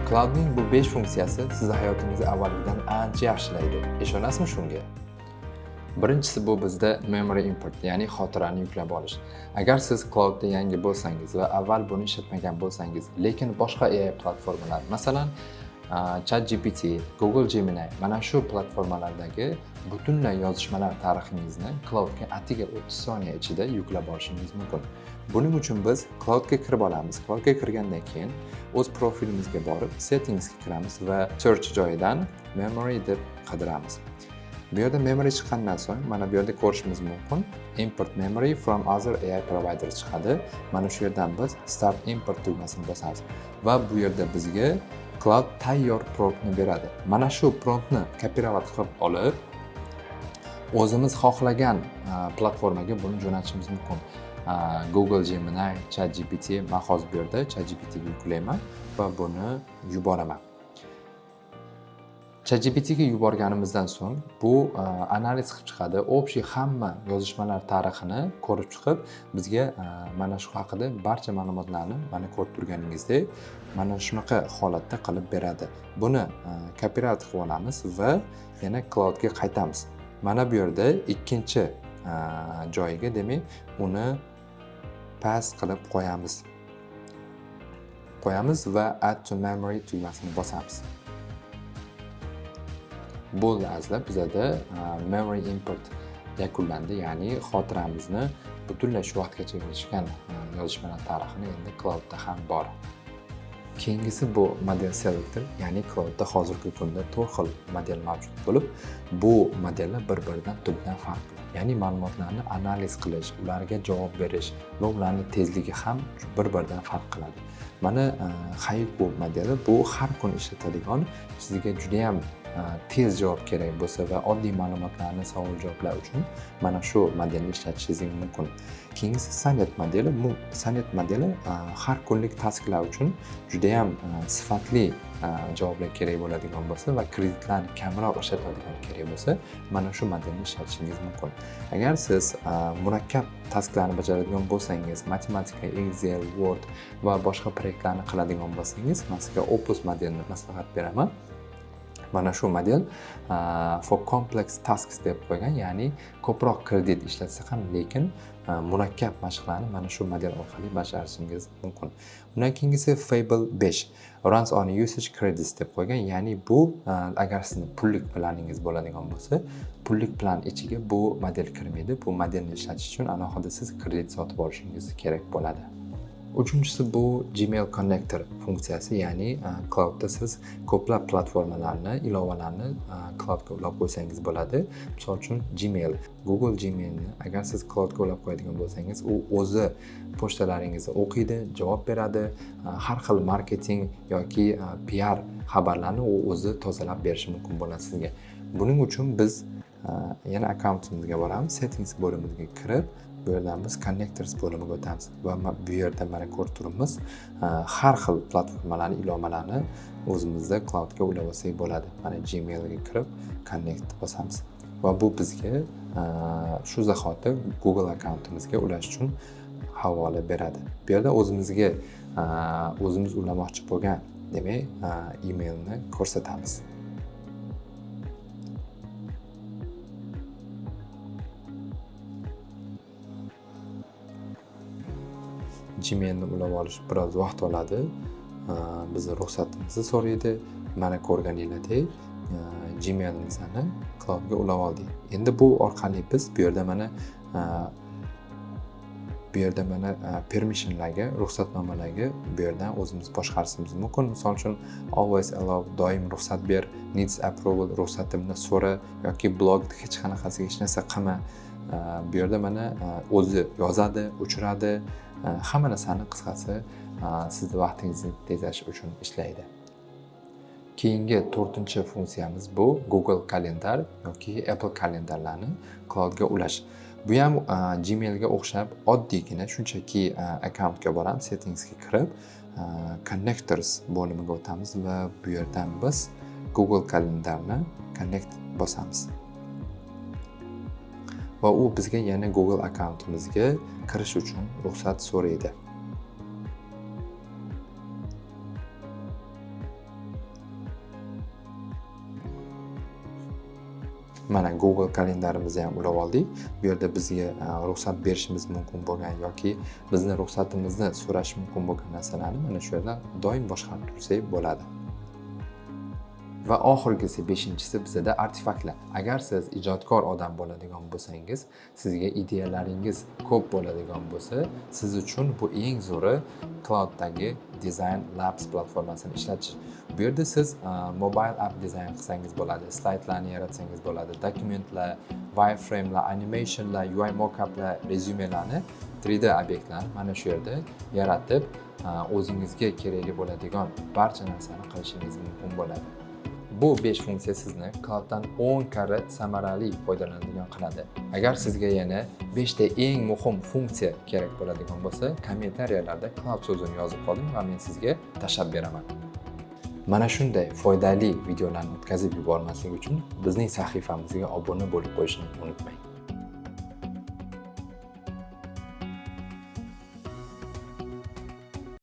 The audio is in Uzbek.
Claude'ning bu 5 funksiyasi sizni hayotingizni avvalgidan ancha yaxshilaydi. Ishonasizmi shunga? Birinchisi bu bizda memory import, ya'ni xotirani yuklab olish. Agar siz Claude'da yangi bo'lsangiz va avval buni ishlatmagan bo'lsangiz, lekin boshqa AI platformalar, masalan, ChatGPT, Google Gemini, mana shu platformalardagi butunlay yozishmalar tarixingizni Claude'ga atiga 30 soniya ichida yuklab olishingiz mumkin. Buning uchun biz Claude'ga kirib olamiz. Claude'ga kirgandan keyin o'z profilimizga borib, settingsga kiramiz va search joyidan memory deb qidiramiz. Bu yerda memory chiqqandan so'ng mana bu yerda ko'rishimiz mumkin import memory from other AI providers chiqadi. Mana shu yerdan biz start import tugmasini bosamiz va bu yerda bizga Claude tayyor promptni beradi. Mana shu promptni kopirovat qilib olib, o'zimiz xohlagan platformaga buni jo'natishimiz mumkin. Google Gemini, ChatGPT, men hozir bu yerda ChatGPT ga yuklayman va buni yuboraman. ChatGPT ga yuborganimizdan so'ng bu analiz qilib chiqadi. Общий hamma yozishmalar tarixini ko'rib chiqib, bizga mana shu haqida barcha ma'lumotlarni mana ko'rib turganingizdek, mana shunaqa holatda qilib beradi. Buni kopirovat qilib olamiz va yana Claude'ga qaytamiz. Mana bu yerda ikkinchi joyiga, demak, uni paste qilib qo'yamiz. Qo'yamiz va add to memory tugmasini bosamiz. Bo'ldi azizlar, bizada memory import yakunlandi, ya'ni xotiramizni butunlay shu vaqtgacha yozishgan yozishmalar tarixini endi Claude'da ham bor. Keyingisi bu model selector, ya'ni Claude'da hozirgi kunda 4 xil model mavjud bo'lib, bu modellar bir-biridan tubdan farq qiladi. Ya'ni ma'lumotlarni analiz qilish, ularga javob berish va ularning tezligi ham bir-biridan farq qiladi. Mana Haiku modeli bu har kun ishlatadigan, sizga juda ham tez javob kerak bo'lsa va oddiy ma'lumotlarni savol-javoblar uchun mana shu modelni ishlatishingiz mumkin. Keyingisi Sonnet modeli. Bu Sonnet modeli har kunlik tasklar uchun juda ham sifatli javoblar kerak bo'ladigan bo'lsa va kreditlarni kamroq ishlatadigan kerak bo'lsa, mana shu modelni ishlatishingiz mumkin. Agar siz murakkab tasklarni bajaradigan bo'lsangiz, matematika, Excel, Word va boshqa proyektlarni qiladigan bo'lsangiz, men sizga Opus modelini maslahat beraman. Mana shu model for complex tasks deb qo'ygan, ya'ni ko'proq kredit ishlatsa ham, lekin murakkab mashqlarni mana shu model orqali bajarishingiz mumkin. Undan keyingisi Fable 5 runs on usage credits deb qo'ygan, ya'ni bu agar sizning pullik planingiz bo'ladigan bo'lsa, pullik plan ichiga bu model kirmaydi. Bu modelni ishlatish uchun alohida siz kredit sotib olishingiz kerak bo'ladi. Uchinchisi bu Gmail Connector funksiyasi, ya'ni Claude'da siz ko'plab platformalarni, ilovalarni Claude'ga ulab qo'ysangiz bo'ladi. Misol uchun Gmail, Google Gmailni agar siz Claude'ga ulab qo'yadigan bo'lsangiz, u o'zi pochtalaringizni o'qiydi, javob beradi, har xil marketing yoki PR xabarlarni u o'zi tozalab berishi mumkin bo'ladi sizga. Buning uchun biz yana akkauntimizga boramiz, settings bo'limiga kirib, bu yerdan biz connectors bo'limiga o'tamiz va bu yerda mana ko'rib turibmiz, har xil platformalarni, ilovalarni o'zimizda Claude'ga ulab olsak bo'ladi. Mana Gmailga kirib connect bosamiz va bu bizga shu zahoti Google akkauntimizga ulash uchun havola beradi. Bu yerda o'zimizga o'zimiz ulamoqchi bo'lgan, demak, emailni ko'rsatamiz. Gmailni ulab olish biroz vaqt oladi. Bizni ruxsatimizni so'raydi. Mana ko'rganinglardek, Gmailimizni Claude'ga ulab oldik. Endi bu orqali biz bu yerda mana permissionlarga, ruxsatnomalarga bu yerdan o'zimiz boshqarishimiz mumkin. Misol uchun always allow, doim ruxsat ber, needs approval, ruxsatimni so'ra yoki blog hech qanaqasiga hech narsa qilma. Bu yerda mana o'zi yozadi, o'chiradi. Hamma narsani qisqasi sizni vaqtingizni tejash uchun ishlaydi. Keyingi to'rtinchi funksiyamiz bu Google Calendar yoki Apple kalendarlarni Claude'ga ulash. Bu ham Gmailga o'xshab oddiygina shunchaki akkauntga boramiz, settingsga kirib, connectors bo'limiga o'tamiz va bu yerdan biz Google Calendarni connect bosamiz. Va u bizga yana Google akkauntimizga kirish uchun ruxsat so'raydi. Mana Google kalendarimizni ham ulab oldik. Bu yerda bizga ruxsat berishimiz mumkin bo'lgan yoki bizni ruxsatimizni so'rash mumkin bo'lgan narsalarni mana shu yerdan doim boshqarib tursak bo'ladi. Va oxirgisi, beshinchisi bizada artefaktlar. Agar siz ijodkor odam bo'ladigan bo'lsangiz, sizga ideyalaringiz ko'p bo'ladigan bo'lsa, siz uchun bu eng zo'ri clouddagi Design Labs platformasini ishlatish. Bu yerda siz mobile app dizayn qilsangiz bo'ladi, slaydlarni yaratsangiz bo'ladi, dokumentlar, wireframelar, animationlar, UI mockuplar, rezyumelarni, 3D obyektlarni mana shu yerda yaratib, o'zingizga kerakli bo'ladigan barcha narsani qilishingiz mumkin bo'ladi. Bu 5 funksiya sizni clouddan 10 karra samarali foydalanadigan qiladi. Agar sizga yana 5 ta eng muhim funksiya kerak bo'ladigan bo'lsa, kommentariyalarda cloud so'zini yozib qoling va men sizga tashlab beraman. Mana shunday foydali videolarni o'tkazib yubormaslik uchun bizning sahifamizga obuna bo'lib qo'yishni unutmang.